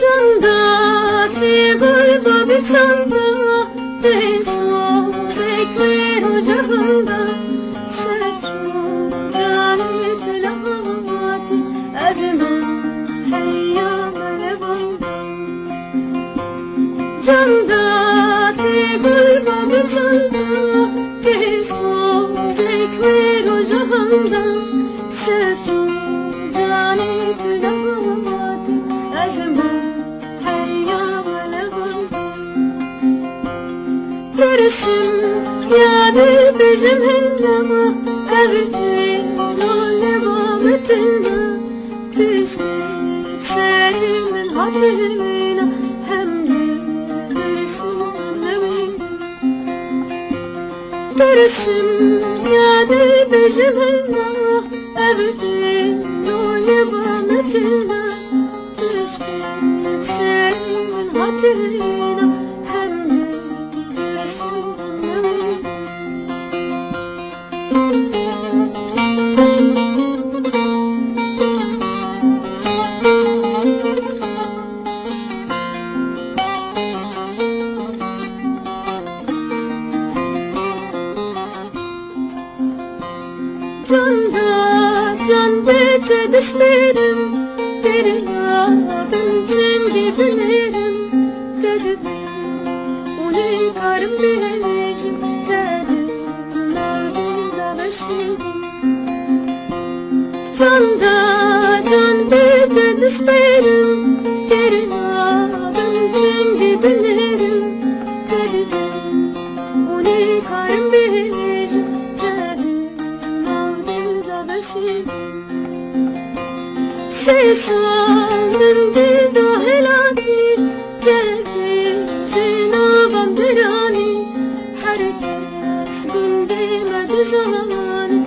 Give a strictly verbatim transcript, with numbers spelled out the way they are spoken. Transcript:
Çanda tê gul babê çanda, tê sozek wê roja handa, şer çû canê tu nehatî, ez ê min heya me nebanda. Çanda tê gul babê çanda, tê sozek wê roja handa, şer çû canê tu nehatî, ez ê min heya me nebanda. Tirsim ya dibêjim hindama, ev dî nolê ba min tinda. Tiştê serê min hatî wîna, hem dî tirsim newîna. Tirsim ya dibêjim hindama, ev dî nolê ba min tinda. Tiştê serê min hatî wîna, hem dî tirsim newîna. Can da can bê te dişmêrim, têrê nabim çendî binêrim, te dibê û nêkarim bêjim, te di nav dil de veşêrim. Can da can bê te dişmêrim, têrê nabim çendî binêrim, te dibê û nêkarim bêjim, te di nav dil de veşêrim. Sê sal min dil da helatî, te dê jê navem diranî, her kes gundê me dizanî.